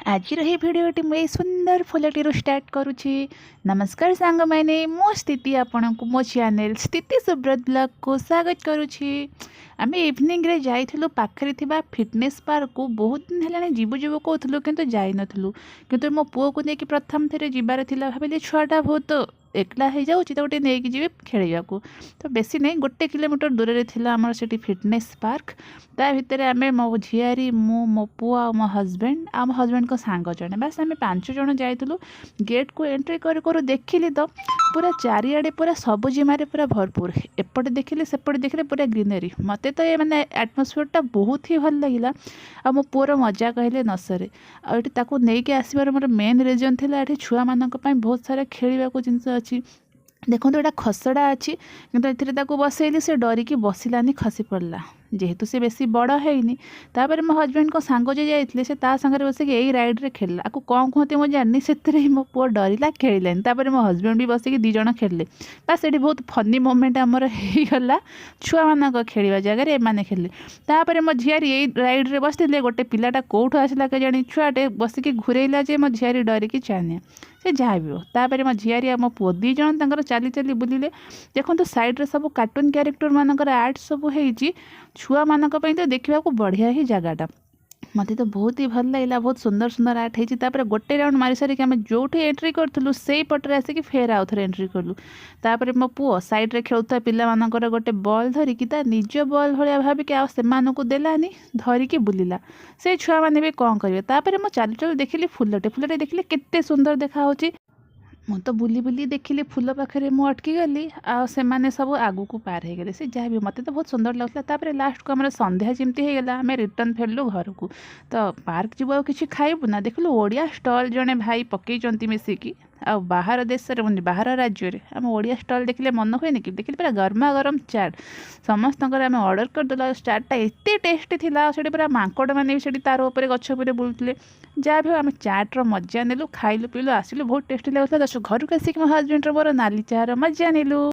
ଆଜିର ଏହି ଭିଡ଼ିଓଟି ମୁଁ ଏଇ ସୁନ୍ଦର ଫୁଲଟିରୁ ଷ୍ଟାର୍ଟ କରୁଛି। ନମସ୍କାର ସାଙ୍ଗମାନେ, ମୁଁ ସ୍ଥିତି ଆପଣଙ୍କୁ ମୋ ଚ୍ୟାନେଲ୍ ସ୍ଥିତି ସୁବ୍ରତ ବ୍ଲଗ୍କୁ ସ୍ୱାଗତ କରୁଛି। ଆମେ ଇଭିନିଂରେ ଯାଇଥିଲୁ ପାଖରେ ଥିବା ଫିଟନେସ୍ ପାର୍କକୁ। ବହୁତ ଦିନ ହେଲାଣି ଯିବୁ ଯିବୁ କହୁଥିଲୁ, କିନ୍ତୁ ଯାଇନଥିଲୁ। କିନ୍ତୁ ମୋ ପୁଅକୁ ନେଇକି ପ୍ରଥମ ଥରେ ଯିବାର ଥିଲା। ଭାବିଲି ଛୁଆଟା ବହୁତ ଏକଲା ହେଇଯାଉଛି, ତାକୁ ଟିକେ ନେଇକି ଯିବି ଖେଳିବାକୁ। ତ ବେଶୀ ନାହିଁ, 1 କିଲୋମିଟର ଦୂରରେ ଥିଲା ଆମର ସେଠି ଫିଟନେସ୍ ପାର୍କ। ତା ଭିତରେ ଆମେ, ମୋ ଝିଆରୀ, ମୁଁ, ମୋ ପୁଅ ଆଉ ମୋ ହଜବେଣ୍ଡ ଆଉ ମୋ ହଜବେଣ୍ଡଙ୍କ ସାଙ୍ଗ ଜଣେ, ବାସ୍ ଆମେ 5 ଜଣ ଯାଇଥିଲୁ। ଗେଟ୍କୁ ଏଣ୍ଟ୍ରି କରୁ କରୁ ଦେଖିଲି ତ ପୁରା ଚାରିଆଡ଼େ ପୁରା ସବୁଜିମାରେ ପୁରା ଭରପୁର। ଏପଟେ ଦେଖିଲେ, ସେପଟେ ଦେଖିଲେ ପୁରା ଗ୍ରିନେରୀ। ମୋତେ ତ ଏ ମାନେ ଆଟମୋସ୍ଫିୟରଟା ବହୁତ ହି ଭଲ ଲାଗିଲା ଆଉ ମୋ ପୁଅର ମଜା କହିଲେ ନ ସରେ। ଆଉ ଏଠି ତାକୁ ନେଇକି ଆସିବାର ମୋର ମେନ୍ ରିଜନ୍ ଥିଲା, ଏଠି ଛୁଆମାନଙ୍କ ପାଇଁ ବହୁତ ସାରା ଖେଳିବାକୁ ଜିନିଷ ଅଛି। ଦେଖନ୍ତୁ, ଏଇଟା ଖସଡ଼ା ଅଛି, କିନ୍ତୁ ଏଥିରେ ତାକୁ ବସେଇଲି, ସେ ଡରିକି ବସିଲାନି, ଖସି ପଡ଼ିଲା, ଯେହେତୁ ସେ ବେଶୀ ବଡ଼ ହେଇନି। ତାପରେ ମୋ ହଜବେଣ୍ଡଙ୍କ ସାଙ୍ଗ ଯିଏ ଯାଇଥିଲେ, ସେ ତା ସାଙ୍ଗରେ ବସିକି ଏଇ ରାଇଡ଼୍ରେ ଖେଳିଲା। ଆକୁ କ'ଣ କୁହନ୍ତି ମୁଁ ଜାଣିନି। ସେଥିରେ ହିଁ ମୋ ପୁଅ ଡରିଲା, ଖେଳିଲାନି। ତାପରେ ମୋ ହଜବେଣ୍ଡ ବି ବସିକି 2 ଜଣ ଖେଳିଲେ। ବାସ୍, ସେଠି ବହୁତ ଫନି ମୋମେଣ୍ଟ ଆମର ହେଇଗଲା। ଛୁଆମାନଙ୍କ ଖେଳିବା ଜାଗାରେ ଏମାନେ ଖେଳିଲେ। ତାପରେ ମୋ ଝିଆରୀ ଏଇ ରାଇଡ଼୍ରେ ବସିଥିଲେ। ଗୋଟେ ପିଲାଟା କେଉଁଠୁ ଆସିଲା କେଜାଣି, ଛୁଆଟେ ବସିକି ଘୁରେଇଲା ଯେ ମୋ ଝିଆରୀ ଡରିକି ଛାନିଆ। ସେ ଯାହା ବି ହଉ, ତାପରେ ମୋ ଝିଆରୀ ଆଉ ମୋ ପୁଅ 2 ଜଣ ତାଙ୍କର ଚାଲି ଚାଲି ବୁଲିଲେ। ଦେଖନ୍ତୁ, ସାଇଡ଼୍ରେ ସବୁ କାର୍ଟୁନ୍ କ୍ୟାରେକ୍ଟର ମାନଙ୍କର ଆର୍ଟ ସବୁ ହେଇଛି। ଛୁଆମାନଙ୍କ ପାଇଁ ତ ଦେଖିବାକୁ ବଢ଼ିଆ ହିଁ ଜାଗାଟା। ମୋତେ ତ ବହୁତ ହି ଭଲ ଲାଗିଲା। ବହୁତ ସୁନ୍ଦର ସୁନ୍ଦର ଆର୍ଟ ହେଇଛି। ତାପରେ ଗୋଟେ ରାଉଣ୍ଡ ମାରି ସାରିକି ଆମେ ଯେଉଁଠି ଏଣ୍ଟ୍ରି କରିଥିଲୁ, ସେଇ ପଟରେ ଆସିକି ଫେର୍ ଆଉ ଥରେ ଏଣ୍ଟ୍ରି କଲୁ। ତାପରେ ମୋ ପୁଅ ସାଇଡ଼୍ରେ ଖେଳୁଥିବା ପିଲାମାନଙ୍କର ଗୋଟେ ବଲ୍ ଧରିକି ତା ନିଜ ବଲ୍ ଭଳିଆ ଭାବିକି ଆଉ ସେମାନଙ୍କୁ ଦେଲାନି, ଧରିକି ବୁଲିଲା। ସେ ଛୁଆମାନେ ବି କ'ଣ କରିବେ? ତାପରେ ମୁଁ ଚାଲୁ ଚାଲୁ ଦେଖିଲି ଫୁଲଟେ। ଫୁଲଟେ ଦେଖିଲି, କେତେ ସୁନ୍ଦର ଦେଖାହେଉଛି। ମୁଁ ତ ବୁଲି ବୁଲି ଦେଖିଲି, ଫୁଲ ପାଖରେ ମୁଁ ଅଟକି ଗଲି ଆଉ ସେମାନେ ସବୁ ଆଗକୁ ପାର ହେଇଗଲେ। ସେ ଯାହା ବି, ମୋତେ ତ ବହୁତ ସୁନ୍ଦର ଲାଗୁଥିଲା। ତାପରେ ଲାଷ୍ଟକୁ ଆମର ସନ୍ଧ୍ୟା ଯେମିତି ହେଇଗଲା, ଆମେ ରିଟର୍ନ ଫେରିଲୁ ଘରକୁ। ତ ପାର୍କ ଯିବୁ ଆଉ କିଛି ଖାଇବୁ ନା? ଦେଖିଲୁ ଓଡ଼ିଆ ଷ୍ଟଲ୍ ଜଣେ ଭାଇ ପକେଇଛନ୍ତି ମିଶିକି। ଆଉ ବାହାର ଦେଶରେ, ମାନେ ବାହାର ରାଜ୍ୟରେ ଆମ ଓଡ଼ିଆ ଷ୍ଟଲ୍ ଦେଖିଲେ ମନ ହୁଏନି କି? ଦେଖିଲି ପୁରା ଗରମା ଗରମ ଚାଟ୍। ସମସ୍ତଙ୍କର ଆମେ ଅର୍ଡ଼ର କରିଦେଲୁ ଆଉ ଚାଟ୍ଟା ଏତେ ଟେଷ୍ଟି ଥିଲା। ଆଉ ସେଠି ପୁରା ମାଙ୍କଡ଼ ମାନେ ବି ସେଠି ତାର ଉପରେ, ଗଛ ଉପରେ ବୁଲୁଥିଲେ। ଯାହା ବି ହଉ, ଆମେ ଚାଟ୍ର ମଜା ନେଲୁ, ଖାଇଲୁ ପିଇଲୁ, ଆସିଲୁ। ବହୁତ ଟେଷ୍ଟି ଲାଗୁଥିଲା। ଦଶ ଘରକୁ ଆସିକି ମୋ ହଜବେଣ୍ଡର ମୋର ନାଲି ଚାହାର ମଜା ନେଲୁ।